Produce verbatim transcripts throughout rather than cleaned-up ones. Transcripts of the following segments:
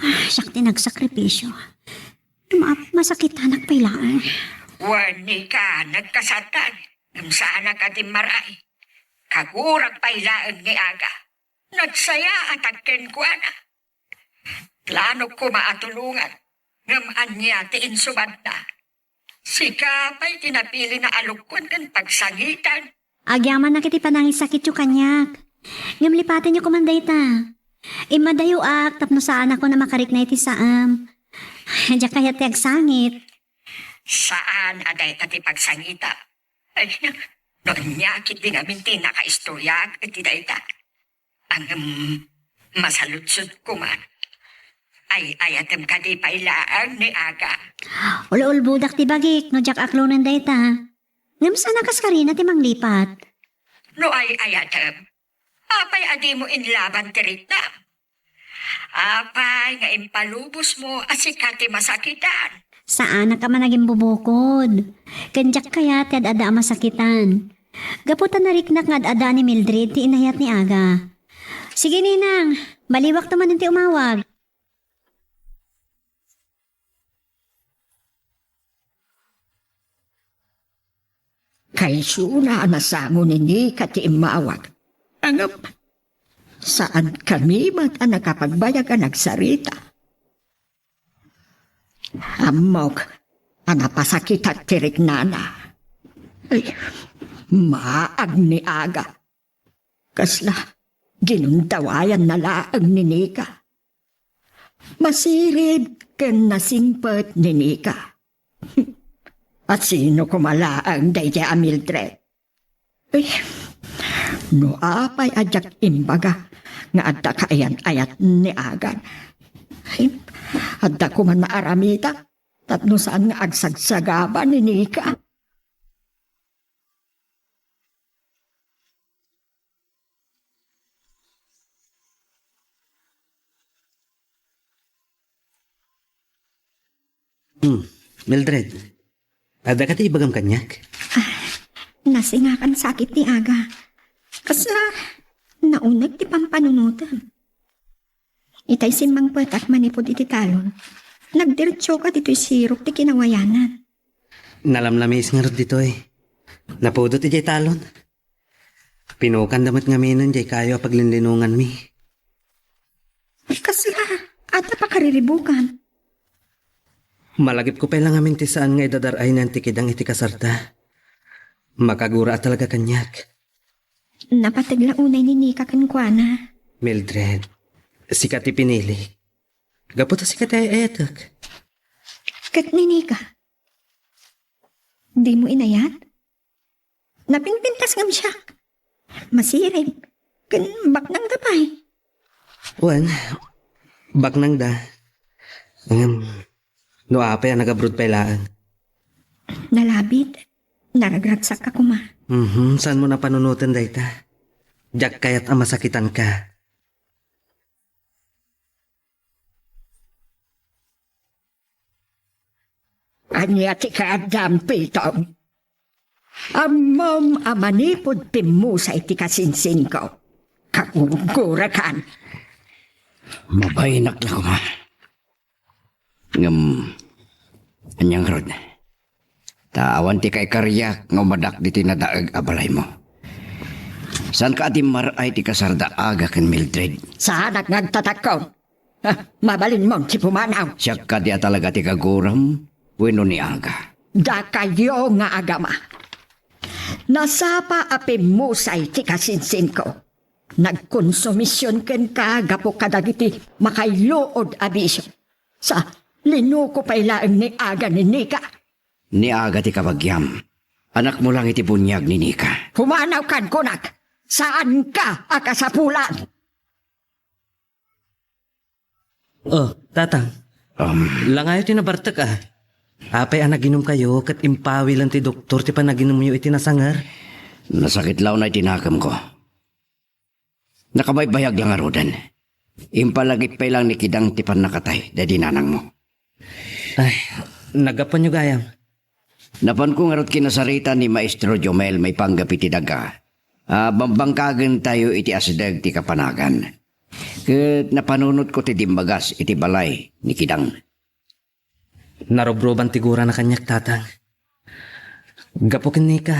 Siak ti nagsakripisio. Ngem apay, masakitanak pay laeng. Wen, Nika, nagkasartan. Ngem saanak a dimmaray. Kaguram pay laeng ni Aga. Nagsayaatak kenkuana. Planok koma a tulongan. Ngem ania ti insubadna? Sika pay ti napilina a lukon ken pagsangitan. Agyamannak iti panangisakityo kaniak. Ngem lipatenyo koman dayta. Immadayoak tapno saanakon a makarikna iti saem. Diak kayat ti agsangit. Saan a dayta ti pagsangitam. Ay, no ania ketdi ngamin ti nakaistoryaak iti dayta. Ngem, masaludsodko man. Ay-ayatem kadi pay laeng ni Aga? Ululbodak ti bagik no diak aklonen dayta. Ngem saan a kas karina ti manglipat? No ay-ayatem, apay a dimo inlaban ti riknam? Apay nga impalubosmo a sika ti masakitan? Saanak a managimbubukod. Ken diak kayat ti ad-adda a masakitan. Gapu ta nariknak nga ad-adda ni Mildred ti inayat ni Aga. Sige, Ninang, baliwakto manen ti umawag. Kaysona a nasango ni Nika ti immawag. Ngem, saankami met a nakapagbayag a nagsarita. Ammok a napasakitak ti riknana. Ay, maag ni Aga. Kasla ginundawayanna laeng ni Nika. Masirib ken nasingpet ni Nika. A sino koma laeng daydiay a Mildred? Ay, no apay a diak imbaga nga adda kaayan-ayat ni Aga. Ay, adda koma naaramidak tapno saan nga agsagsagaba ni Nika. Hmm, Mildred, adda kadi ibagam kaniak? Ah, nasingakan sakit ni Aga. Kasla nauneg ti pampanunotem. Itay simmangpetak manipud iti talon, nagdiretsoka ditoy sirok ti kinawayanan. Nalamlamis ngarud ditoy. Napudot idiay talon. Pinukanda met ngaminen diay kayo a paglinlinonganmi. Kasla, adda pakariribukan. Malagipko pay la ngamin ti saan nga idadar-aynan ti kidang iti kasarta. Makagura a talaga kaniak. Napateg la unay ni Nika kenkuana. Mildred, sika ti pinili. Gapu ta sika ti ay-ayatek. Ket ni Nika? Dimo inayat? Napinpintas ngem siak. Masirib. Ken baknangda pay. Wen, baknangda. Ngem, no apay a nagabroad pay laeng? Nalabit. Naragragsakka koma. Mhm, saanmo a panunoten dayta? Diak kayat a masakitanka. Ania ti kaaddam, Pitong? Ammom a manipud pimmusay ti kasinsinko, kagurgurakan. Mabainak la koma. Ngem, ania ngarud? Ta awan ti kaikariak nga umadak ditoy nadaeg a balaymo. Saanka a dimmar-ay ti kasarda Aga ken Mildred? Saanak nga agtatakon. Ah, mabalinmon ti pumanaw. Siak kadi a talaga ti kaguram wenno ni Aga? Dakayo nga agama. Nasapa a pimmusay ti kasinsinko. Nagkonsumision kenka gapu kadagiti makailluod a bisio. Sa, linuko pay laeng ni Aga ni Nika. Ni Aga ti kabagiam. Anakmo lang iti buniag ni Nika. Pumanawkan, kunak. Saanka a kasapulan. Oh, Tatang. Um, Langayo ti nabartek, a. Apay a naginumkayo ket impawilen ti doktor ti panaginumyo iti nasanger? Nasakit la unay ti nakemko. Nakabaybayag la ngaruden. Impalagip pay lang ni Kidang ti pannakatay daydi nanangmo. Ay, naggapuanyo gayam. Napanko ngarud kinasarita ni Maestro Jomel maipanggep iti daga a bambangkagentayo iti asideg ti kapanagan. Ket napanunotko ti dimmagas iti balay ni Kidang. Narubruban ti gurana kaniak, Tatang. Gapu ken ni Ka,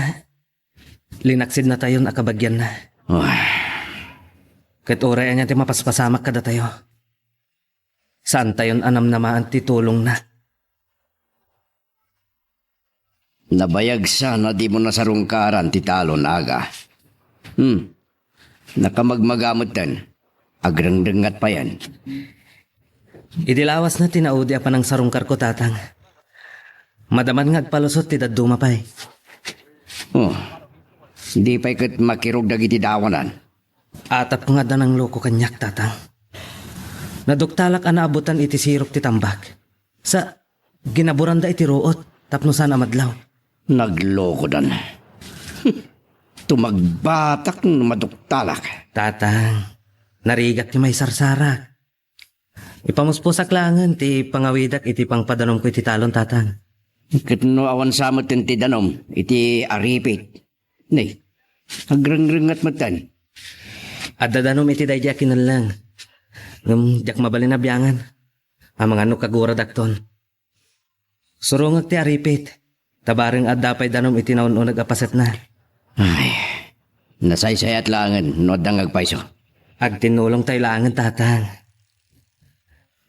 linaksidnatayon a kabagianna. Ah. Ket uray ania ti mapaspasamak kadatayo, saantayon a namnamaan ti tulongna. Nabayag sa na dimo nasarungkaran ti talon, Aga. Hmm. Nakamagmaga metten. Agrengrengngat payen. Idi lawasna ti naudi a panangsarungkarko, Tatang. Madaman nga agpalusot ti dadduma pay. Oh. Di pay ket makirog dagiti dawanan. Atapko nga adda nangloko kaniak, Tatang. Naduktalak a naabutan iti sirok ti tambak. Sa, ginaburanda iti ruot tapno saan a madlaw. Naglokodan. Tumagbatak no maduktalak. Tatang, narigat ti maisarsarak. Ipamuspusak laengen ti pangawidak iti pangpadanumko iti talon, Tatang. Ket no awan sa met ti danum iti aripit. Nay, agrengrengngat metten. Adda danum iti daydi a kinelleng. Ngem diak mabalin a biangan. Amangan no kaguradakton. Surongek ti aripit. Ta bareng adda pay danum iti naun-uneg a pasetna. Ay, nasaysayaat laengen no adda nga agpayso. Agtinnulongtay laengen, Tatang.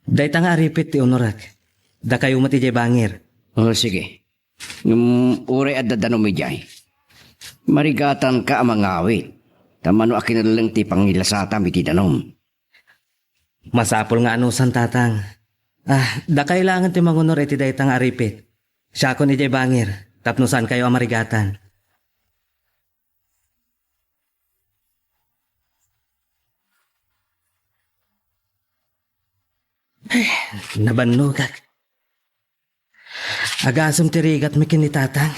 Dayta nga aripit ti unorek. Dakayo met idiay bangir. Oh, sige. Ngem uray adda danum idiay, marigatanka a mangawid. Ta mano a kinelleng ti pangilasatam iti danum. Masapul nga anusan, Tatang. Ah, dakayo laengen ti mangunor iti dayta nga aripit. Siakon idiay bangir, tapno saankayo a marigatan. Ay, nabannogak. Agasem ti rigatmi ken ni Tatang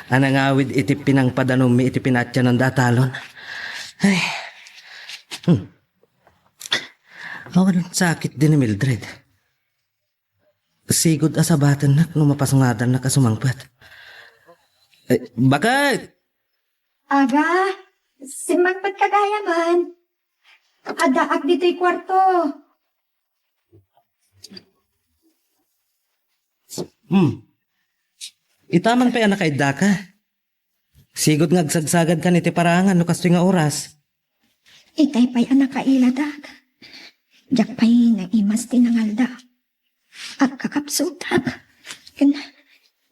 a nangawid iti pinangpadanummi iti pinaatiananda a talon. Ay. Hmm. Awan sakit din ni Mildred. Sigud a sabatennak no mapasungadannak a sumangpet. Eh, bakit? Aga, simmangpet ka gayam. Addaak ditoy kuarto. Hmm. Itaman pay a nakaiddaka. Sigud nga agsagsagadkan iti paraangan no kastoy nga oras. Itay pay a nakailadak. Diak pay naimas ti nangalda. Agkakapsutak. Ken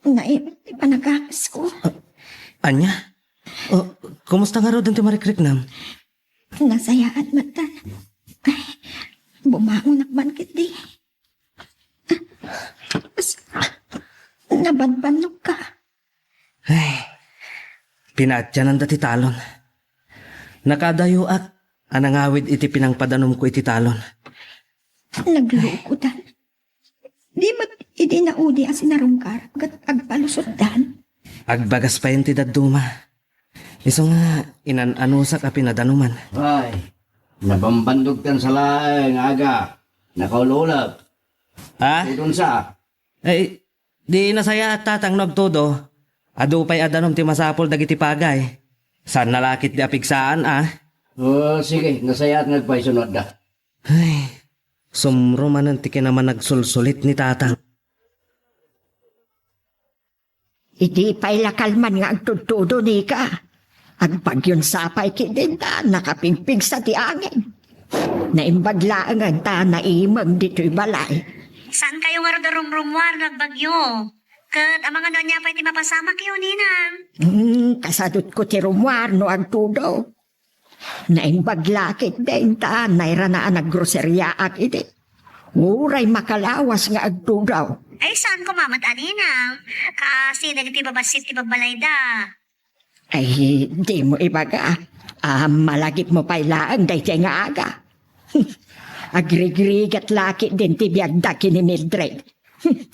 naim ti panagapasko. Ah, ania? Oh, kumusta ngaruden ti marikriknam? Nasayaat met. Ay, bumangonak man ketdi. Nabanbannogka. Ay, pinaatiananda ti talon. Nakadayoak a nangawid iti pinangpadanumko iti talon. Naglukodan. Di met idi naudi a sinarungkarem ket agpalusotdan. Agbagas payen ti dadduma. Isu nga inan-anusak a pinadanuman. Ay, nabambandogtan sa laeng, Aga. Nakaululep. Ha? Tudon sa. Ay, di nasayaat, Tatang, no agtudo. Adu pay a danum ti masapul dagiti pagay. Saan na la ketdi a pigsaan, a? Oh, sige, nasayaat nga agpayso no adda. Ay, sumro manen ti kinamanagsulsulit ni Tatang. Idi pay la kalman nga agtudtudo, Nika. Agbagyon sapay ketdi ta nakapigpigsa ti angin. Naimbag laengen ta naimem ditoy balay. Saankayo ngarud a rumrummuar no agbagyo? Ket amangan no ania pay ti mapasamakyo, Ninang? Hmm, kasadutko ti rummuar no agtudo. Naimbag la ketdin ta nairana a naggroseriaak idi. Uray makalawas nga agtugaw. Ay, saan koma met a, Ninang? Kaasi dagiti babassit ti babbalayda. Ay, dimo ibaga. Ah, malagipmo pay laeng daytoy nga aga. Agrigrigat la ketdin ti biagda ken ni Mildred.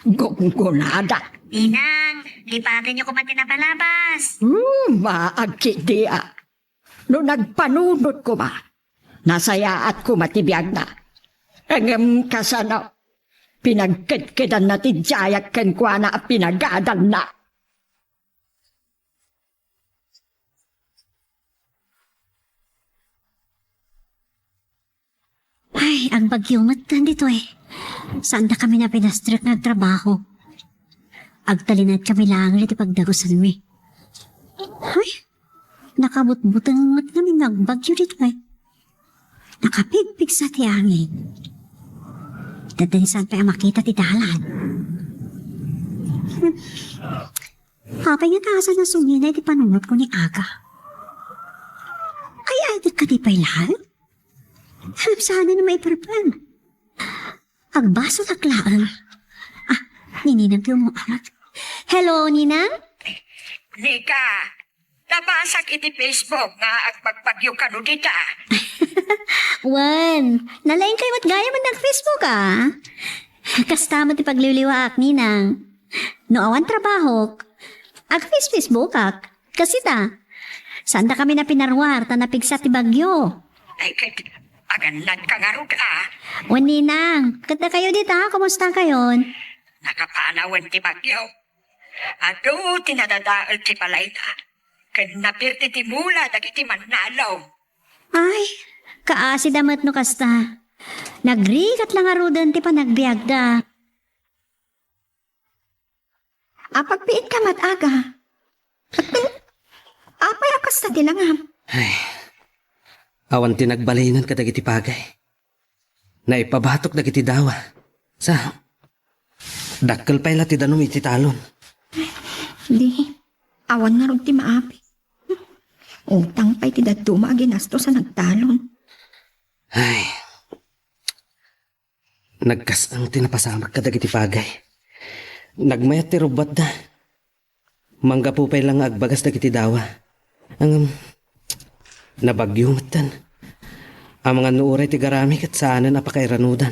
Gunggonada. Ninang, lipatenyo koma ti napalabas. Hmm, maag ketdi a. No nagpanunot koma, nasayaat koma ti biagna. Ngem kasano, pinagkedkedanna ti diayak kenkuana a pinagadanna. Ay, Agbagyo met kan ditoy. Saandakami a pinastrek nga agtrabaho. Agtalinaedkami laeng iti pagdagusanmi. Ay, nakabutbuteng met ngamin nga agbagyo ditoy. Nakapigpigsa ti angin. Dadaysan pay a makita ti dalan. Apay nga ta saan a sumina iti panunotko ni Aga? Ay, ay, di ka di pay laeng? Saan a maiparpar? Agbasolak laeng. Ah, ni Ninang ti umuawat. Hello, Ninang? Nika, nabasak iti Facebook nga agbagbagyo kano dita. Wen, nalaing kayo met gayam nag-Facebook, ah. Kasta met ti pagliwliwaak, Ninang. No awan trabahok, ag-Facebook-Facebookak. Kasita, saandakami a pinaruar ta napigsa ti bagyo. Ay, ket agannadka ngarud, a? Wen, Ninang, ket dakayo dita, kumustakayon? Nakapanawen ti bagyo. Adu ti nadadael ti balayda, ken napirdi ti mula dagiti mannalong. Ay, kaasida met no kasta. Nagrigat la ngaruden ti panagbiagda. Apagbiitka met, Aga. Apay a kasta ti langam? Ay, awan ti nagbalinen kadagiti pagay. Naipabatok dagiti dawa. Sa, dakkel pay la ti danum iti talon. Di, awan ngarud ti maapit. Utang pay ti dadduma a ginastos a nagtalon. Ay, nagkas-ang ti napasamak kadagiti pagay. Nagmayat ti rubbuatda. Manggapu pay la nga agbagas dagiti dawa. Ngem, nabagyo metten. Amangan no uray ti garami ket saanen a pakairanudan.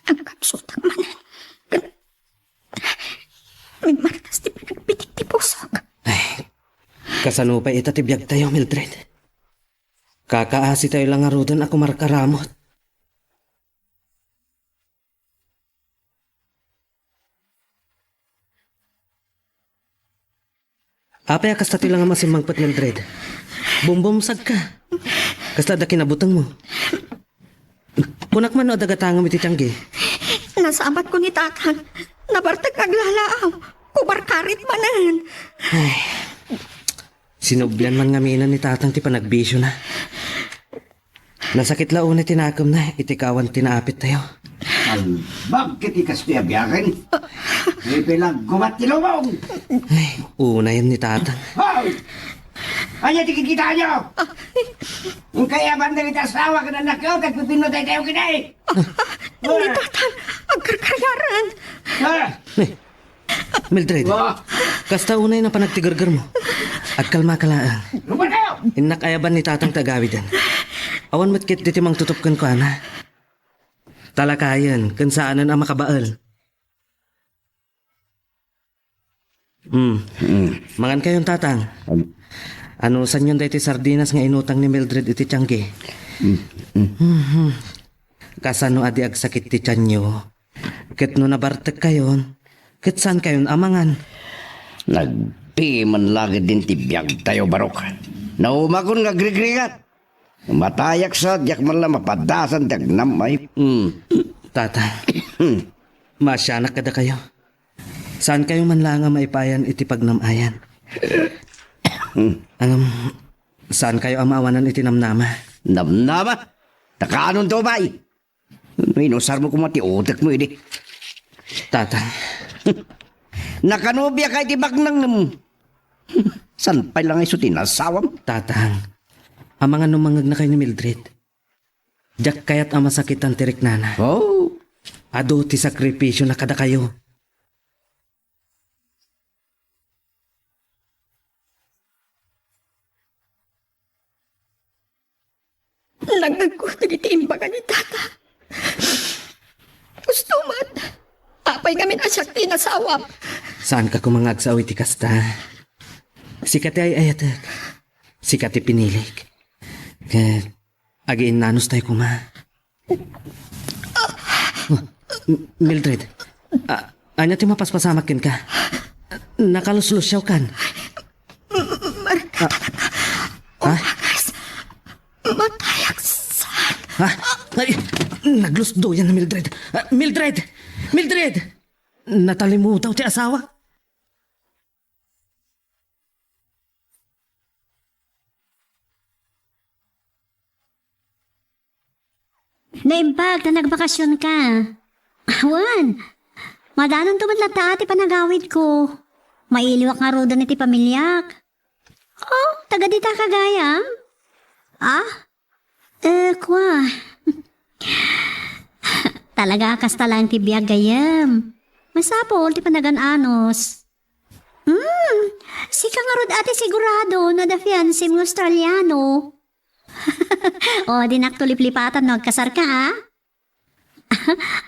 Agkapsutak manen. Mimmarkas ti panagbitik ti pusok. Ay, kasano pay ita ti biagtayo, Mildred? Kakaasitayo la ngaruden a kumarkaramut. Apay a kasta ti langam a simmangpet, Mildred? Bumbumsagka. Kasla adda kinabutengmo. Kunak man no adda gatangem iti tianggi. Nasabatko ni Tatang. Nabartek nga aglalaaw. Kumarkarit manen. Ay, sinublian man ngaminen ni Tatang ti panagbisiona. Nasakit la unay ti nakemna iti kawan ti naapittayo. Albag ket ikas ti abiaken. Ipilaggubat ti lubong. Ay, unayen ni Tatang. Hoy! Ania ti kikitaenyo? Inkay aban dagiti asawa ken annakyo, tagpipinno daytayo kidi. Ni Tatang, agkarkaryaren. Ah! Mildred, kasta unay na panagtigergermo. Agkalmaka laeng. Innak ayaban ni Tatang ti agawiden. Awan met ketdi ti mangtutup kenkuana. Talakayen ken saanen a makabael. Hmm. Mangankayon, Tatang. Anusanyon daytoy sardinas nga inutang ni Mildred iti tianggi. Mhm. Kasano a di agsakit ti tianyo? Ket no nabartekkayon, ket saankayon a mangan? Nagpiman la ketdin ti biagtayo, Barok. Naumakon nga agrigrigat. Matayak sa, diak man la mapadasan ti agnam-ay. Hmm. Tata, maasianak kadakayo. Saankayo man laeng a maipayan iti pagnam-ayan. Ngem, saankayo a maawanan iti namnama. Namnama? Ta kaanonto, bay? Inusarmo koma ti utekmo idi. Tatang. Nakanubiaka iti baknang ngem. Saan pay la nga isu ti nasawam? Tatang, amangan no mangegnakayo ni Mildred. Diak kayat a masakitan ti riknana. Oh. Adu ti sakripisiona kadakayo. Nangngegko dagiti imbaga ni Tata. Gusto met. Apay ngamin a siak ti nasawam? Saanka koma nga agsao iti kasta. Sika ti ay-ayatek. Sika ti pinilik. Ket agiinnanostay koma. M-, Mildred, a-, ania ti mapaspasamak kenka? Nakaluslusiawkan. Marka talaga. Ah? Ha? Umagas. Matayak Ha? Ay, naglusdoyan ni Mildred. Ah, Mildred! Mildred! Natalimudaw ti asawa. Naimbag ta nagbakasionka. Awan. Madanonto met latta ti panagawidko. Mailiwak ngaruden iti pamiliak. Oh, taga dita ka gayam? Ah? Eh, kua. Talaga, kasta laeng ti biag gayam. Masapul ti panagan-anos. Hmm, sika ngarud a ti sigurado no adda fiancem nga Australiano. O, dinak to liplipatan no agkasarka, ha?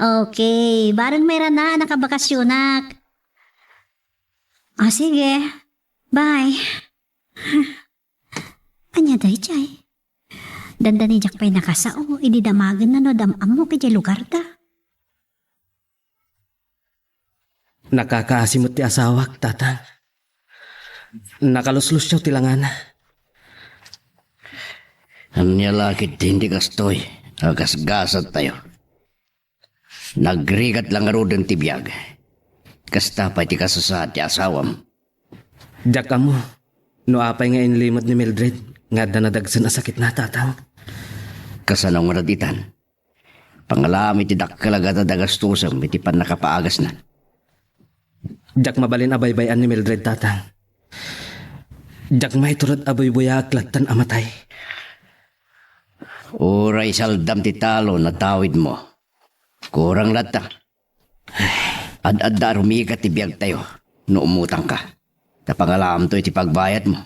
Okay, bareng mairana a nakabakasionak. Ah, sige. Bye. Ania daydiay? Dandani diak pay nakasao idi damagenna no ad-am-ammok idiay lugarda. Nakakaasi met ti asawak, Tatang. Nakaluslusiaw ti langana. Ania la ketdin ti kastoy a gasgasattayo? Nagrigat la ngaruden ti biag. Kasta pay ti kasasaad ti asawam. Diak ammo no apay nga inlimed ni Mildred nga adda nadagsen a sakitna, Tatang. Kasano ngarud itan? Pangalaam iti dakkel a gatad a gastosem iti pannakapaagasna. Diak mabalin a baybay-an ni Mildred, Tatang. Diak maiturod a buybuyaak lattan a matay. Uray saldam ti talon a tawidmo. Kurang latta. Ad-adda a rumigat ti biagtayo no umutangka. Ta pangalaamto iti pagbayadmo.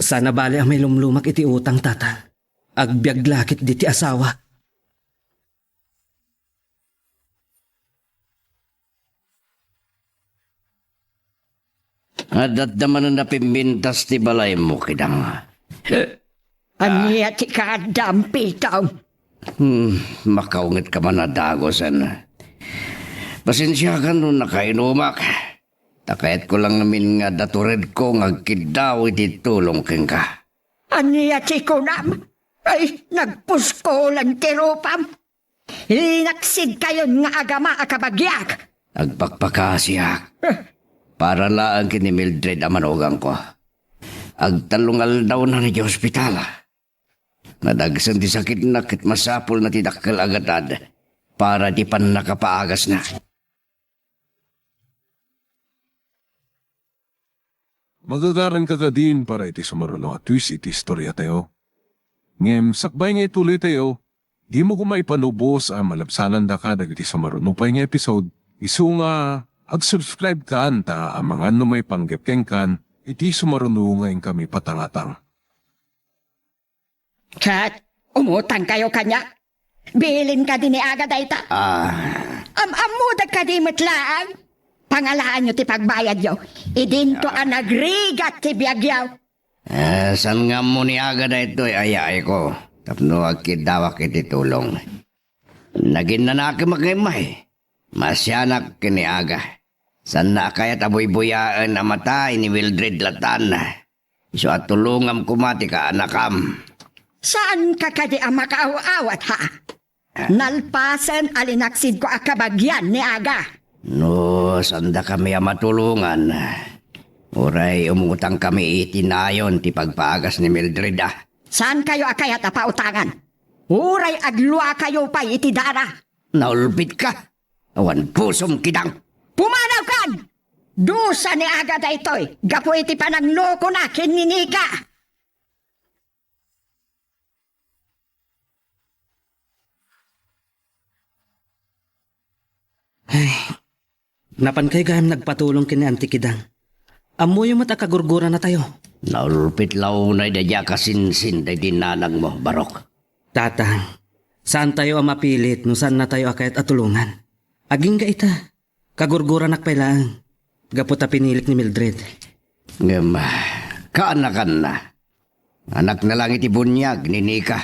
Saan a bali a mailumlumak iti utang, Tatang. Agbiag la ketdi ti asawa. Adda manen a pimmintas ti balaymo, Kidang. Ania ti kaaddam, Pitong? Hmm, makaunget ka man a dagusen. Pasensiakan no nakainumak. Ta kayatko lang ngamin nga adda turedko nga agkiddaw iti tulong kenka. Ania ti kunam? Ay, nagpuskolan ti rupam. Linaksidkayon nga agama a kabagiak. Agpakpakasiak. Eh. Para laeng ken ni Mildred a manugangko. Agtallo nga aldawna idiay ospital. Nadagsen ti sakitna ket masapulna ti dakkel a gatad para ti pannakapaagasna. Magagaranka kadin para iti sumaruno a twist iti istoriatayo. Ngem sakbay nga ituloytayo, dimo koma ipanubos a malabsanandaka dagiti sumaruno pay nga episode, isu nga ag-subscribe kan ta amangan no maipanggep kenkan iti sumaruno nga inkami patangatang. Ket umutangkayo kaniak? Bilin kadi ni Aga dayta? Ah. Am-ammodek kadi met laeng? Pangalaanyo ti pagbayadyo. Idinto a nagrigat ti biagyo. Eh, saan nga ammo ni Aga daytoy a yaayko tapno agkiddawak iti tulong? Naginnanakem a kaimmay. Masianak ken ni Aga. Saanna a kayat a buybuyaen a matay ni Mildred lattan. Isu a tulongam koma ti kaanakam. Saanka kadi a makaaw-awat, ha? Nalpasen a linaksidko a kabagian ni Aga. No, saandakami a matulongan, uray umutangkami iti nayon ti pagpaagas ni Mildred, a. Saankayo a kayat a pautangan? Uray agluakayo pay iti dara. Naulbitka. Awan pusom, Kidang. Pumanawkan! Dusa ni Aga daytoy gapu iti pananglokona ken ni Nika. Ay, napankay gayam nagpatulong ken ni Auntie Kidang. Ammoyo met a kagurguranatayo. Naulpit la unay daydi a kasinsin daydi nanangmo, Barok. Tatang, saantayo a mapilit no saannatayo a kayat a tulongan. Agingga ita, kagurguranak pay laeng, gapu ta pinilik ni Mildred. Ngem, kaanakanna. Anakna lang iti buniag ni Nika.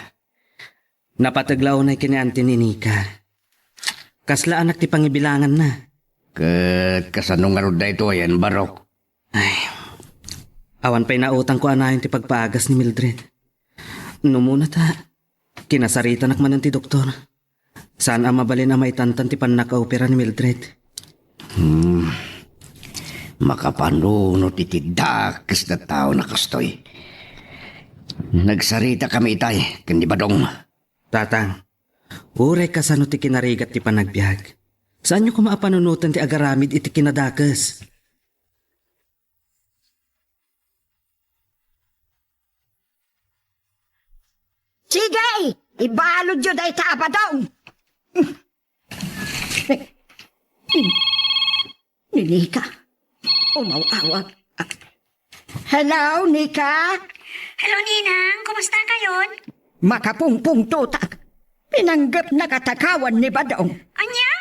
Napateg la unay ken ni Auntie ni Nika. Kasla anak ti pangibilanganna. Ket kasano ngarud daytoyen, Barok? Ay, awan pay nautangko a nayon ti pagpaagas ni Mildred. No muna ta, Kinasaritanak manen ti doktor. Saan a mabalin a maitantan ti pannakaopera ni Mildred. Hmm. Makapanunot iti dakes da tao na kastoy. Nagsaritakami itay ken ni Badong. Tatang, uray kasano ti kinarigat ti panagbiag, saanyo koma a panunoten ti agaramid iti kinadakes. Sige, ibaludyo dayta a Badong. Ni Nika, umaw-awag. Hello, Nika? Hello, Ninang. Kumusta kayon? Makapungpungtotak. Pinanggepnak a takawan ni Badong. Ania?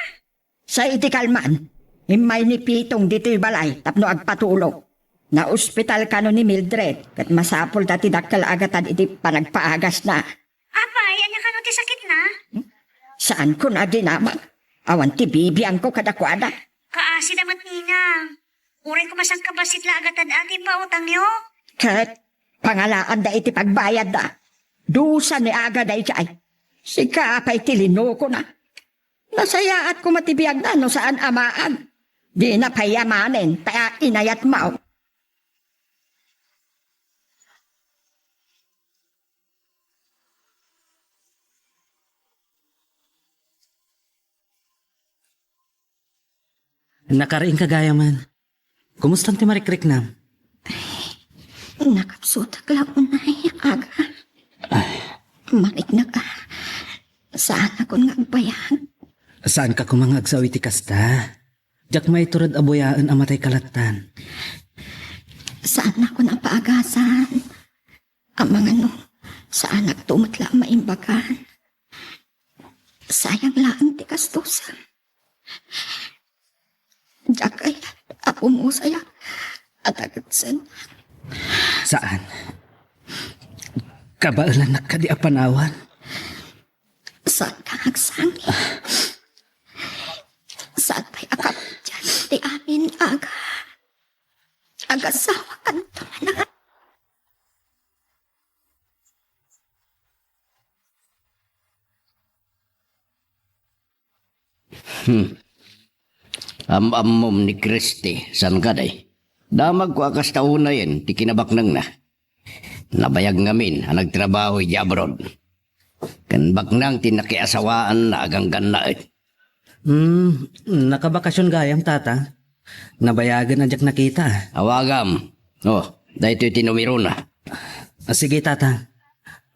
Sa idi kalman, immay ni Pitong ditoy balay tapno agpatulog. Naospital kano ni Mildred, ket masapulda ti dakkel a gatad iti panagpaagasna. Apay, ania kano ti sakitna? Saanko a dinamag. Awan ti bibiangko kadakuada. Kaasida met, Ninang. Uray koma sangkabassit la a gatad a ti ipautangyo. Ket pangalaanda iti pagbayadda. Dusa ni aga daydiay. Sika pay ti linukona. Nasayaat koma ti biagna no saan a maag. Dina pay amanen ta inayatmo. Nakariingka gayamen. Kumustan ti marikriknam? Nakapsutak la unay, aga. Ay. Mariknak a saanakon nga agbayag. Saanka koma nga agsao iti kasta? Diak maitured a buyaen a matay kalattan. Saanakon a paagasan. Amangan no, saanakto met la a maimbagan. Sayang laeng ti gastusan. Diak kayat a pumusay a, a tagetsen. Saan? Kabaelannak kadi a panawan? Saan ka agsangit? Saan pay a kabaelan ti amin, aga? Agasawa kanto man. Hmm. Am-ammom ni Christy, saan kadi? Damagko a kasta unayen ti kinabaknangna. Nabayag ngamin a nagtrabaho iti abroad. Ken baknang ti nakiasawaanna a ganggannaet. Hmm, nakabakasyon gayam, Tata. Nabayagen a diak nakita. Awagam. Oh, daytoy ti numerona. Ah, sige, Tata.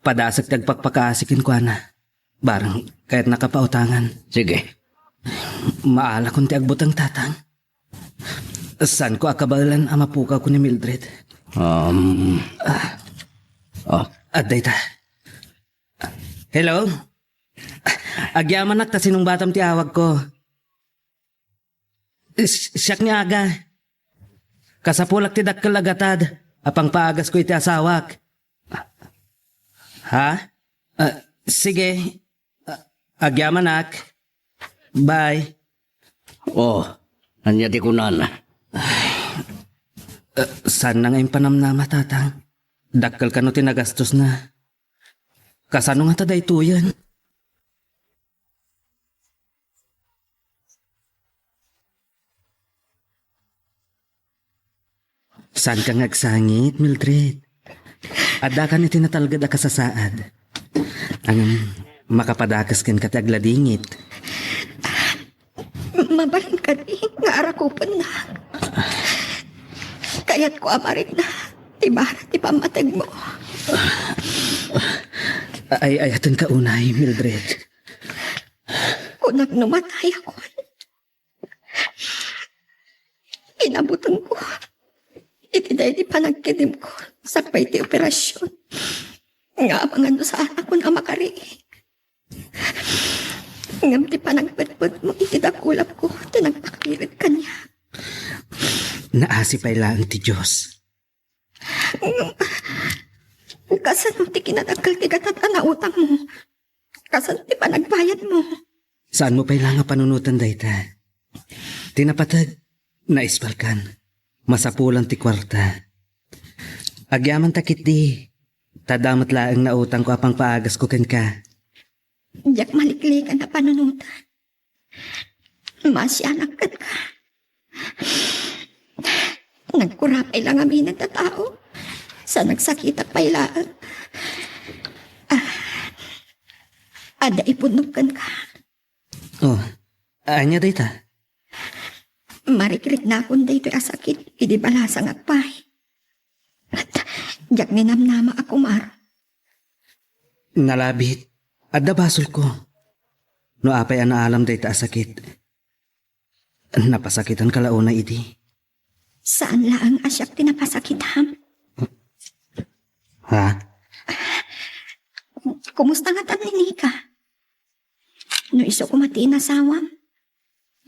Padasek ti agpakpakaasi kenkuana. Barang kayatnaka pautangan. Sige. Maalakon ti agbuteng, Tatang. Saanko a kabaelan a mapukawko ni Mildred. Um. Ah. Oh. Adda ita. Hello? Agyamanak ta sinungbatam ti awagko. S-, siak ni Aga. Kasapulak ti dakkel a gatad a pangpaagasko iti asawak. Ha? Ah, sige. Ah, agyamanak. Bye. Oh, ania ti kunana? Ah, saan na nga impanamnama, Tatang? Dakkel kano ti nagastosna? Kasano ngata daytoyen? Saanka nga agsangit, Mildred? Addakan iti natalged a kasasaad. Ngem, makapadakes kenka ti agladingit. Mabalin kadi nga arakupenna. Kayatko a marikna ti bara ti pammategmo. Ay-ayatenka unay, Mildred. Kunak no matayakon. Inabutengko iti daydi panagkidimko sakbay ti operasion. Nga amangan no saanakon a makariing. Ngem ti panagpetpetmo iti dakulapko ti nagpakired kaniak. Naasi pay laeng ti Dios. Ngem, kasano ti kinadakkel ti gatad a nautangmo? Kasano ti panagbayadmo? Saanmo pay la nga panunoten dayta. Ti napateg, naisbalkan. Masapulan ti kuarta. Agyamanta ketdi, ta adda met laeng nautangko a pangpaagasko kenka. Diak maliklikan a panunotan. Masianak kenka. Nagkura pay la ngamin a tao. Sa nagsakitak pay laeng. Ah, adda ipudnok kenka. Oh, ania dayta? Marikriknakon daytoy a sakit idi balasangak pay. Diak ninamnama a kumar. Nalabit, adda basolko. No apay a naalam dayta a sakit, napasakitanka la unay idi. Saan laeng a siak ti napasakitam. Ha? Kumusta ngata ni Nika? No isu koma ti inasawam,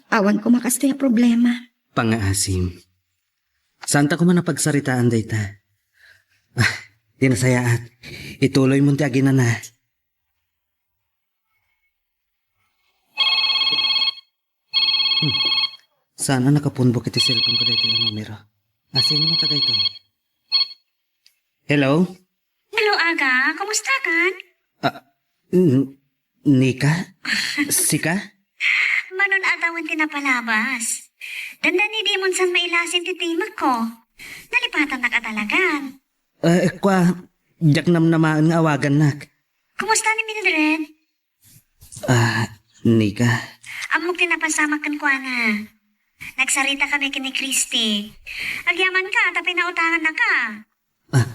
awan koma kastoy a problema. Pangngaasim. Saanta koma a pagsaritaan dayta. Ah, ti nasayaat. Ituloymon ti aginana. Hmm. Saan a nakapunbok iti cellphone ko daytoy a numero? A, sino ngata daytoy? Hello? Hello, Aga. Kumustakan? Ah, n-, Nika? Sika? Manon a tawen ti napalabas. Dandani dimon san mailasin ti timekko. Nalipatannak a talagan. Eh, kua, diak namnamaen nga awagannak. Kumusta ni Mildred? Ah, Nika. Ammok ti napasamak kenkuana. Nagsarita kami ken ni Christy. Agyamanka, ta pinautangannaka. Ah,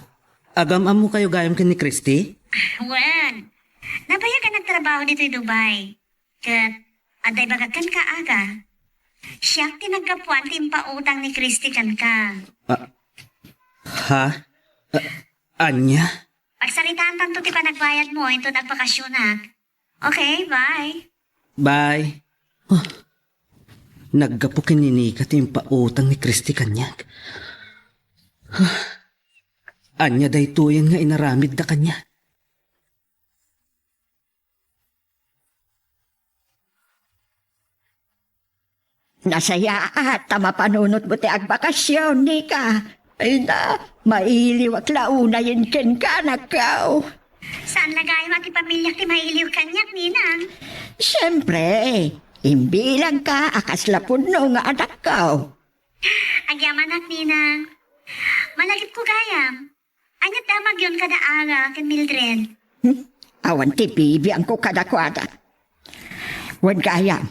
agam-ammokayo gayam ken ni Christy? Wen, nabayag a nagtrabaho ditoy Dubai. Ket adda ibagak kenka, Aga. Siak ti naggapuan ti impautang ni Christy kenka. Ah, ha? Ah, ania? Pagsaritaantanto ti panagbayadmo inton agbakasionak. Okay, bye. Bye. Huh. Naggapu ken ni Nika ti impautang ni Christy kaniak. Huh. Ania daytoyen nga inaramidda kaniak? Nasayaat ta mapanunotmo ti agbakasion, Nika. Ay na, mailiwak la unayen kenka, anakko. Saan la gayam a ti pamiliak ti mailiw kaniak, Ninang? Siempre, imbilangka a kasla pudno nga anakko. Agyamanak, Ninang. Malagipko gayam. Ania ti damagyon kada Aga ken Mildred? Hmm? Awan ti bibiangko kadakuada. Wen gayam,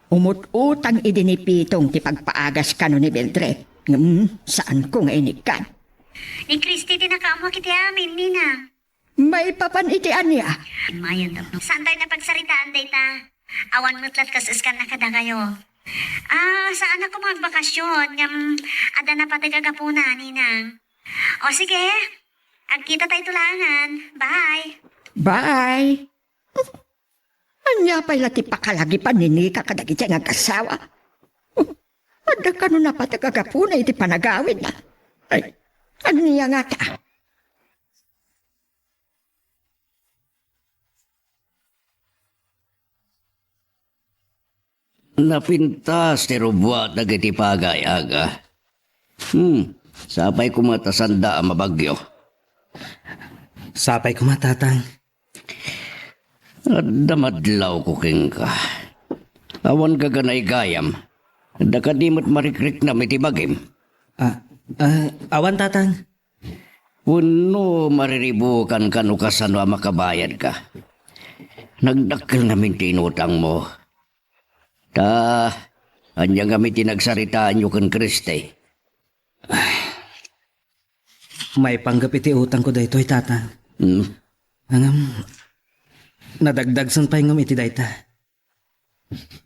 umut-utang idi ni Pitong ti pagpaagas kano ni Mildred. Ngem, saanko nga inikkan. Ni Christy ti nakaammo iti amin, Ninang. Maipapan iti ania? Mayan tapno. Saantayo nga pagsaritaan dayta. Awan met la ti kas-eskanna kadakayo. Ah, saanak koma agbakasion, ngem adda napateg a gapuna, Ninang. O sige, agkitatayto laengen. Bye. Bye. Ania pay la ti pakalagipan ni Nika kadagiti nga agassawa? Adda kano napateg a gapuna iti panagawidna. Ay, ania ngata? Napintas ti rubbuat dagiti pagay, Aga. Hmm, sapay koma ta sanda a mabagyo. Sapay koma, Tatang. Adda madlawko kenka. Awan gaganay gayam. Adda kadi met marikriknam iti bagim. Ah, ah, awan, Tatang. Wenno mariribukanka no kasano a makabayadka. Nagdakkel ngamin ti inutangmo. Ta, ania ngamin ti nagsaritaanyo ken Christy? Maipanggep iti utangko daytoy, Tatang. Hmm. Ngem, nadagdagsen pay ngem iti dayta.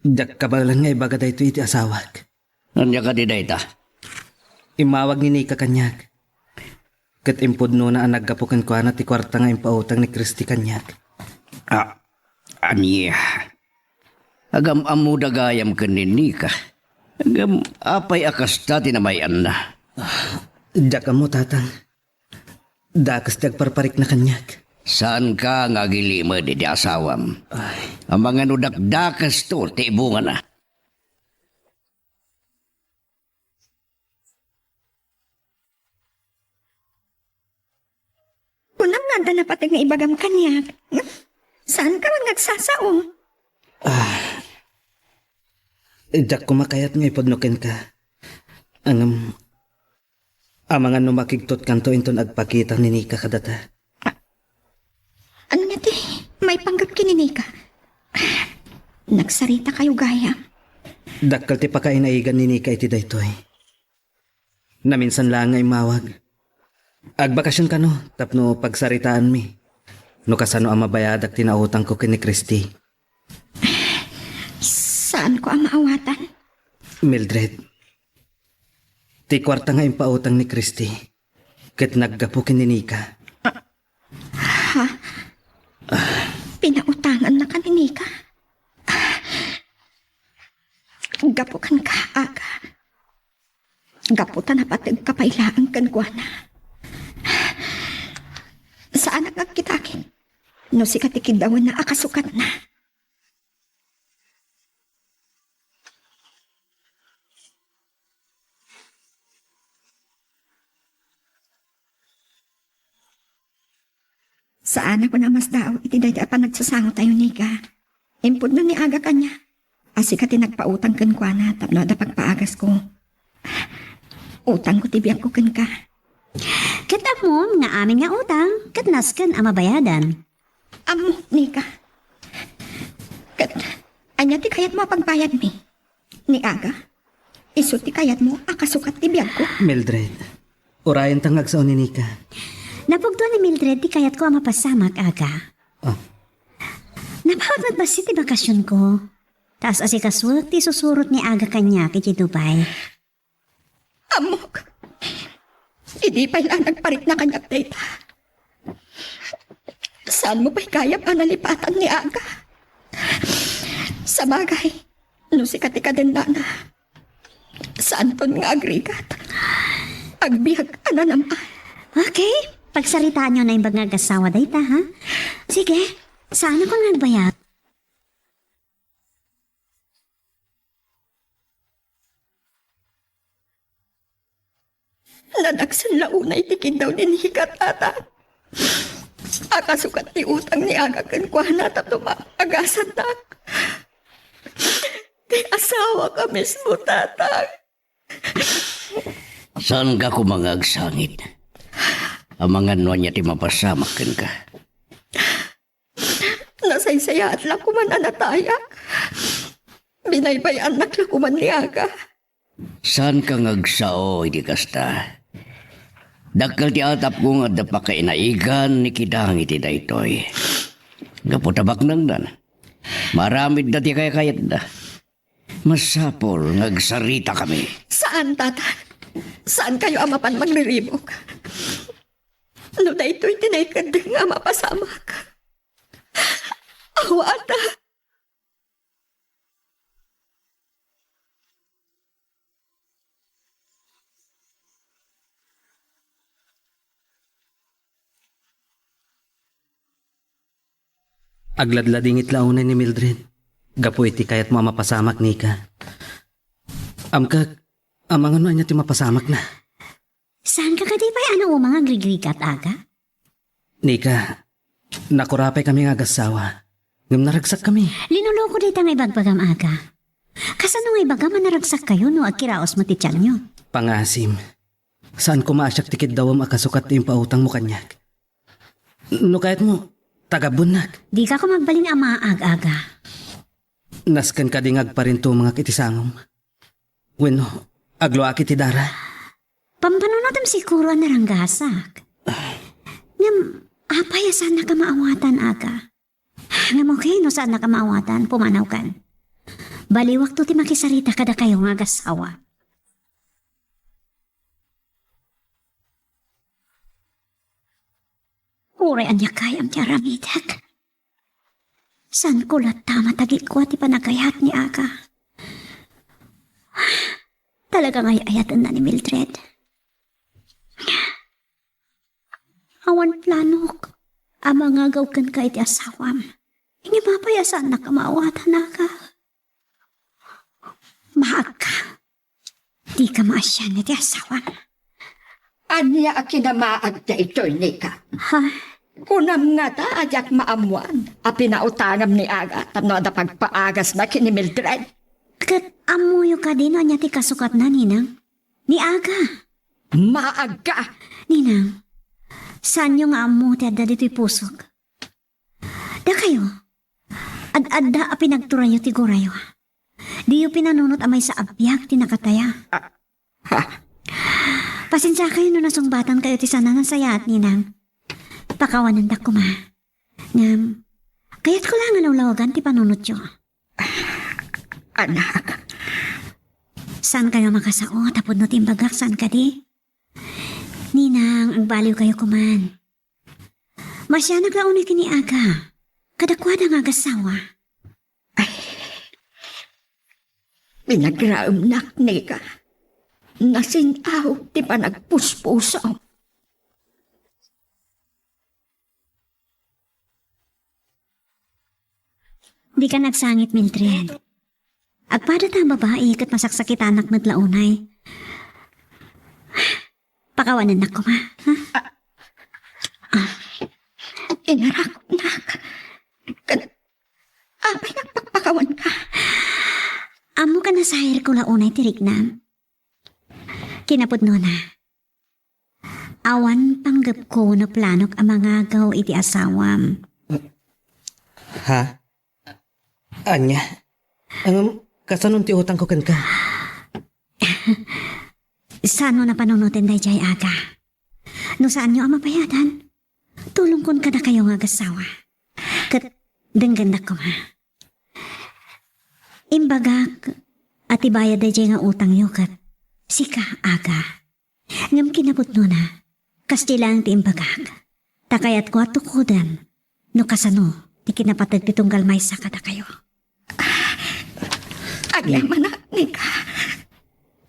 Diak kabaelan nga ibaga daytoy iti asawak. Ania kadi dayta? Immawag ni Nika kaniak. Ket impudnona a naggapu kenkuana ti kuarta nga impautang ni Christy kaniak. Ah, ania? Agam-ammoda gayam ken ni Nika. Ngem apay a kasta ti namay-anna? Ah, diak ammo, Tatang. Dakes ti agparparikna kaniak. Saanka nga agilimed iti asawam? Ay. Amangan no dakdakesto ti ibungana. Kunam nga adda napateg nga ibagam kaniak. Saanka man nga agsasao? Ah, diak koma kayat nga ipudno kenka. Ngem, amangan no makigtutkanto inton agpakita ni Nika kadata. Ania ti maipanggep ken ni Nika? Nagsaritakayo gayam. Dakkel ti pakainaigan ni Nika iti daytoy. Naminsan laeng nga immawag. Agbakasyon kano tapno pagsaritaanmi no kasano a mabayadak ti nautangko ken ni Christy. Saanko a maawatan? Mildred, ti kuarta nga impautang ni Christy, ket naggapu ken ni Nika. Ha? Pinautangannaka ni Nika? Gapu kenka, Aga. Gapu ta napategka pay laeng kenkuana. Saanak nga agkitaket no sika ti kiddawenna a kasukatna. Saanak nga amasdaaw iti daytoy a panagsasangotayo, Nika. Impudno ni Aga kaniak a sika ti nagpautang kenkuana tapno adda pagpaagasko. Utangko ti biagko kenka. Ket ammom nga amin nga utang ket nasken a mabayadan. Ammok, Nika. Ket ania ti kayatmo a pagbayadmi? Ni Aga? Isu ti kayatmo a kasukat ti biagko? Mildred, urayenta nga agsao ni Nika. Napugtoan ni Mildred ti kayatko a mapasamak, Aga. Ah. Napaut met bassit ti bakasionko. Ta as-asikasuek ti isusurot ni Aga kaniak iti Dubai. Ammok, idi pay la nagparikna kaniak dayta, saanmo pay gayam a nalipatan ni Aga. Sabagay, no sika ti kadennana, saanton nga agrigat. Agbiag a nanam-ay. Okay, pagsaritaanyo naimbag nga agassawa dayta, ha? Sige, saanakon nga agbayag. Nadaksen la unay ti kiddaw ni Nika, Tata. A kasukat ti utang ni Aga kenkuana tapno maagasannak. Ti asawak a mismo, Tata. Saanka koma nga agsangit. Amangan no ania ti mapasamak kenka. Nasaysayaat la koman a natayak. Binaybay-annak la koman ni Aga. Saanka nga agsao iti kasta? Dakkel ti atapko nga adda pakainaigan ni Kidang iti daytoy. Gapu ta baknangdan, maaramidda ti kaykayatda. Masapul nga agsaritakami. Saan, Tata. Saankayo a mapan mangriribuk. No daytoy ti naikeddeng a mapasamak. Awatak. Agladladingit la unay ni Mildred gapu iti kayatmo a mapasamak, Nika. Amkak, amangan no ania ti mapasamakna. Saanka kadi pay a nauma nga agrigrigat, Aga? Nika, nakurapaykami nga agassawa, ngem naragsakkami. Linuloko dayta nga ibagbagam, Aga. Kasano nga ibagam a naragsakkayo no agkiraos met ti tianyo? Pangasim. Saan koma a siak ti kiddawem a kasukat ti impautangmo kaniak. No kayatmo, tagabbuennak. Dika koma agbalin a maag, Aga. Nasken kadi nga agparintumengak iti sangom? Wenno, agluaak iti dara? Pampanunotem siguro a naranggasak. Ngem, apay a saannak a maawatan, Aga? Ngem okay no saannak a maawatan, pumanawkan. Baliwakto ti makisarita kadakayo nga agassawa. Uray ania gayam ti aramidek. Saanko latta a matagikua ti panagayat ni Aga. Talaga nga ay-ayatenna ni Mildred. Awan planok a mangagaw kenka iti asawam. Ngem apay a saannak a maawatan, Aga? Maagka. Dika maasian iti asawam. Ania a kinamaag daytoy, Nika? Ha? Kunam ngata a diak maammuan a pinautangam ni Aga tapno adda pagpaagasna ken ni Mildred. Ket ammoyo kadi no ania ti kasukatna, Ninang? Ni Aga. Maagka! Ninang, saanyo nga ammo ti adda ditoy pusok. Dakayo, ad-adda a pinagturayo ti gurayo. Diyo pinanunot a maysa a biag ti nakataya. Ah, ha? Pasensiakayo no nasungbatankayo ti saan a nasayaat, Ninang. Pakawanendak koma. Ngem, kayatko la nga lawlawagan ti panunotyo. Anak. Saankayo a makasao tapno ti imbagak, saan kadi? Ninang, agbaliwkayo koman. Masianak la unay ken ni Aga. Kadakuada nga agassawa. Ay, pinagraemnak, Nika. Nasin-aw ti panagpuspusom. Dika agsangit, Mildred. Agpada ta a babai ket masaksakitanak met la unay. Pakawanennak koma, ha? Inarak, nak. Kan, apay nagpakpakawanka? Ammoka a nasairko la unay ti riknam. Kinapudnona, awan panggepko no planok a mangagaw iti asawam. Ha? Ania? Ngem, kasano ti utangko kenka? Saanmo a panunoten daydiay, Aga? No saanyo a mabayadan, tulongkon kadakayo nga agassawa. Ket denggendak koma. Imbagak a ti bayad daydiay nga utangyo ket sika, Aga. Ngem kinapudnona, kasdi laeng ti imbagak. Ta kayatko a tukoden no kasano ti kinapateg ti tunggal maysa kadakayo. Agyamanak, Nika.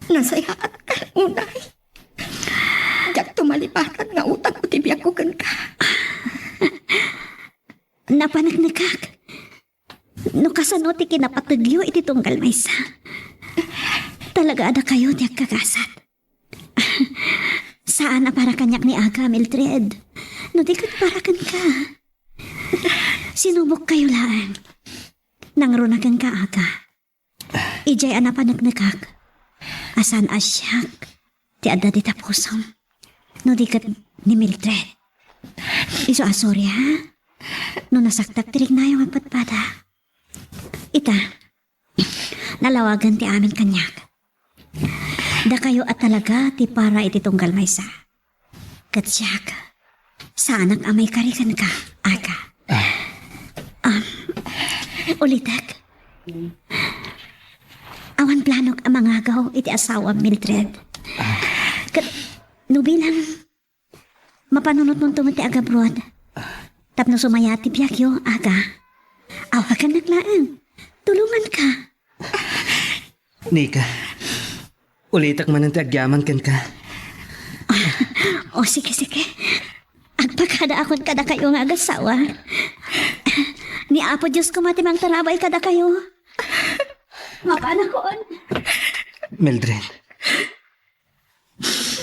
Nasayaat ka unay. Diak tumaliparan nga utangko ti biagko kenka. Napaneknekak no kasano ti kinapategyo iti tunggal maysa. Talaga a dakayo ti agkagasat. Saan a para kaniak ni Aga, Mildred. No di ket para kenka. Sinubokkayo laeng. Nangruna kenka, Aga. Idiay a napaneknekak a saan a siak ti adda dita pusom. No di ket ni Mildred. Isu a sorry, ha? No nasaktak ti riknayo nga padpada. Ita, nalawagen ti amin kaniak. Dakayo a talaga ti para iti tunggal maysa. Ket siak, saanak a maikari kenka, Aga. Ah. Um, ulitek. Awan planok a mangagaw iti asawam, Mildred. Ah. Ket no bilang mapanunotmonto met ti agabruat. Tapno sumayaat ti biagyo, Aga. Awagannak laeng. Tulonganka. Nika, ulitek manen ti agyaman kenka. O, sige, sige. Agpakadaakon kadakayo nga agassawa. Ni Apo Dios koma ti mangtarabay kadakayo. Mapanakon. Mildred,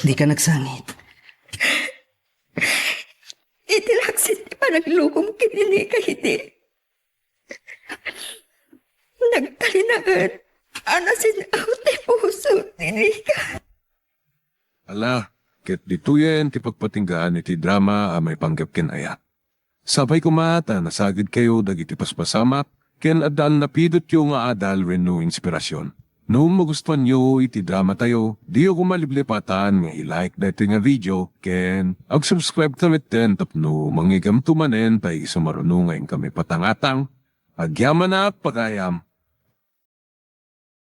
dika agsangit. Iti laksid ti panaglugom ken ni Nika idi, nagtalinaed a nasin-aw ti puso ni Nika. Ala, ket ditoyen ti pagpatinggaan iti drama a maipanggep ken ayat. Sapay koma ta nasagidkayo dagiti paspasamak ken adda a napidotyo nga adal wenno inspirasyon. No magustuanyo iti dramatayo, diyo koma liplipatan nga i-like daytoy nga video ken ag-subscribe ta metten tapno mangigamto manen ta isu maruno nga inkami patangatang. Agyamanak pagayam.